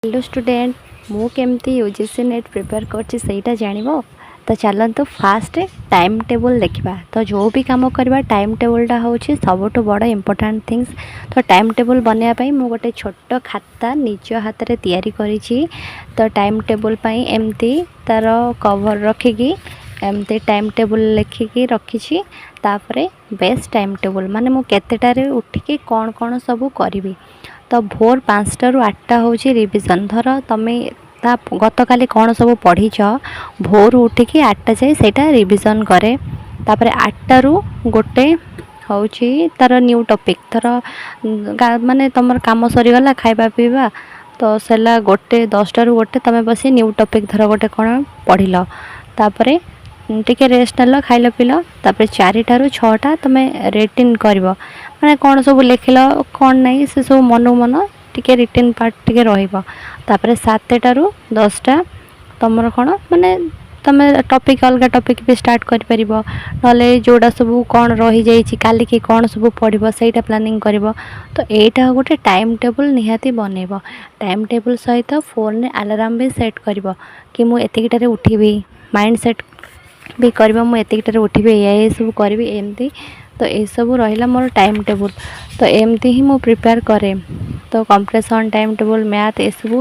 Hello student, ମୁଁ କେମିତି UGC net prepare କରୁଛି, ସେଇଟା ଜାଣିବ। ତ ଚାଲନ୍ତୁ, ଫାଷ୍ଟ ଟାଇମ୍ ଟେବୁଲ୍ ଦେଖିବା। ତ ଯେଉଁ ବି କାମ କରିବା, ଟାଇମ୍ ଟେବୁଲ୍ଟା ହେଉଛି ସବୁଠୁ ବଡ଼ ଇମ୍ପୋର୍ଟାଣ୍ଟ ଥିଙ୍ଗସ୍। ତ ଟାଇମ୍ ଟେବୁଲ୍ ବନେଇବା ପାଇଁ ମୁଁ ଗୋଟେ ଛୋଟ ଖାତା ନିଜ ହାତରେ ତିଆରି କରିଛି। ତ ଟାଇମ୍ ଟେବୁଲ୍ ପାଇଁ ଏମିତି ତା'ର କଭର୍ ରଖିକି ଏମିତି ଟାଇମ୍ ଟେବୁଲ୍ ଲେଖିକି ରଖିଛି। ତାପରେ ବେଷ୍ଟ ଟାଇମ୍ ଟେବୁଲ୍ ମାନେ ମୁଁ କେତେଟାରେ ଉଠିକି କ'ଣ କ'ଣ ସବୁ କରିବି। ତ ଭୋର 5ଟାରୁ 8ଟା ହେଉଛି ରିଭିଜନ୍। ଧର ତୁମେ ତା ଗତକାଲି କ'ଣ ସବୁ ପଢ଼ିଛ, ଭୋରୁ ଉଠିକି 8ଟା ଯାଏ ସେଇଟା ରିଭିଜନ୍ କରେ। ତାପରେ 8ଟାରୁ 1 ହେଉଛି ତା'ର ନ୍ୟୁ ଟପିକ୍। ଧର ମାନେ ତୁମର କାମ ସରିଗଲା, ଖାଇବା ପିଇବା ତ ସରିଲା, ଗୋଟେ 10ଟାରୁ 1 ତୁମେ ବସି ନ୍ୟୁ ଟପିକ୍ ଧର ଗୋଟେ କ'ଣ ପଢ଼ିଲ। ତାପରେ ଟିକେ ରେଷ୍ଟ ନେଲ, ଖାଇଲ ପିଇଲ। ତାପରେ 4ଟାରୁ 6ଟା ତୁମେ ରିଟିନ୍ କରିବ, ମାନେ କ'ଣ ସବୁ ଲେଖିଲ, କ'ଣ ନାହିଁ, ସେସବୁ ମନକୁ ମନ ଟିକେ ରିଟିନ୍ ପାର୍ଟ ଟିକେ ରହିବ। ତାପରେ 7ଟାରୁ 10ଟା ତୁମର କ'ଣ ମାନେ ତୁମେ ଟପିକ୍, ଅଲଗା ଟପିକ୍ ବି ଷ୍ଟାର୍ଟ କରିପାରିବ, ନହେଲେ ଯେଉଁଟା ସବୁ କ'ଣ ରହିଯାଇଛି, କାଲିକି କ'ଣ ସବୁ ପଢ଼ିବ, ସେଇଟା ପ୍ଲାନିଂ କରିବ। ତ ଏଇଟା ଗୋଟେ ଟାଇମ୍ ଟେବୁଲ୍ ନିହାତି ବନେଇବ। ଟାଇମ୍ ଟେବୁଲ୍ ସହିତ ଫୋନ୍ରେ ଆଲାରାମ୍ ବି ସେଟ୍ କରିବ କି ମୁଁ ଏତିକିଟାରେ ଉଠିବି। ମାଇଣ୍ଡ ସେଟ୍ ବି କରିବ, ମୁଁ ଏତିକିଟାରେ ଉଠିବି, ଏଇଆ ଏଇଆ ସବୁ କରିବି ଏମିତି। ତ ଏସବୁ ରହିଲା ମୋର ଟାଇମ୍ ଟେବୁଲ୍। ତ ଏମିତି ହିଁ ମୁଁ ପ୍ରିପେୟାର କରେ। ତ କମ୍ପ୍ରିହେନସନ୍, ଟାଇମ୍ ଟେବୁଲ୍, ମ୍ୟାଥ୍ ଏସବୁ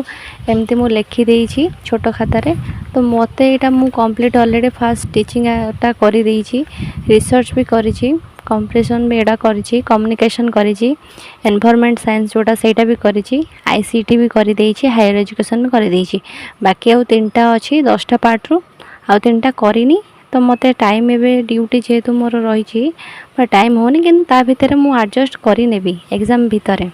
ଏମିତି ମୁଁ ଲେଖିଦେଇଛି ଛୋଟ ଖାତାରେ। ତ ମୋତେ ଏଇଟା ମୁଁ କମ୍ପ୍ଲିଟ୍ ଅଲରେଡ଼ି ଫାଷ୍ଟ ଟିଚିଂଟା କରିଦେଇଛି, ରିସର୍ଚ୍ଚ ବି କରିଛି, କମ୍ପ୍ରିହେନସନ୍ ବି ଏଇଟା କରିଛି, କମ୍ୟୁନିକେସନ୍ କରିଛି, ଏନଭାରମେଣ୍ଟ ସାଇନ୍ସ ଯେଉଁଟା ସେଇଟା ବି କରିଛି, ଆଇସିଟି ବି କରିଦେଇଛି, ହାୟର ଏଜୁକେସନ୍ କରିଦେଇଛି। ବାକି ଆଉ ତିନିଟା ଅଛି 10ଟା ପାର୍ଟରୁ, ଆଉ ତିନିଟା କରିନି। ତ ମୋତେ ଟାଇମ୍ ଏବେ ଡ୍ୟୁଟି ଯେହେତୁ ମୋର ରହିଛି, ଟାଇମ୍ ହେଉନି, କିନ୍ତୁ ତା ଭିତରେ ମୁଁ ଆଡ଼ଜଷ୍ଟ କରିନେବି ଏକ୍ଜାମ୍ ଭିତରେ।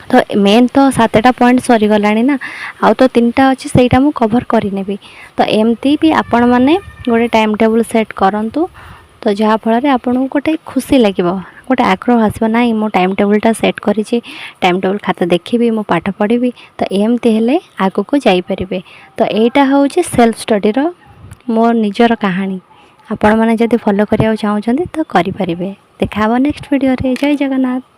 ତ ମେନ୍ ତ ସାତଟା ପଏଣ୍ଟ ସରିଗଲାଣି ନା, ଆଉ ତ ତିନିଟା ଅଛି, ସେଇଟା ମୁଁ କଭର୍ କରିନେବି। ତ ଏମିତି ବି ଆପଣମାନେ ଗୋଟେ ଟାଇମ୍ ଟେବୁଲ୍ ସେଟ୍ କରନ୍ତୁ, ତ ଯାହାଫଳରେ ଆପଣଙ୍କୁ ଗୋଟେ ଖୁସି ଲାଗିବ, ଗୋଟେ ଆଗ୍ରହ ଆସିବ, ନାଇଁ ମୁଁ ଟାଇମ୍ ଟେବୁଲ୍ଟା ସେଟ୍ କରିଛି, ଟାଇମ୍ ଟେବୁଲ୍ ଖାତା ଦେଖିବି, ମୁଁ ପାଠ ପଢ଼ିବି। ତ ଏମିତି ହେଲେ ଆଗକୁ ଯାଇପାରିବେ। ତ ଏଇଟା ହେଉଛି ସେଲ୍ଫ ଷ୍ଟଡ଼ିର ମୋ ନିଜର କାହାଣୀ। ଆପଣମାନେ ଯଦି ଫଲୋ କରିବାକୁ ଚାହୁଁଛନ୍ତି ତ କରିପାରିବେ। ଦେଖା ହେବ ନେକ୍ସଟ ଭିଡ଼ିଓରେ। ଜୟ ଜଗନ୍ନାଥ।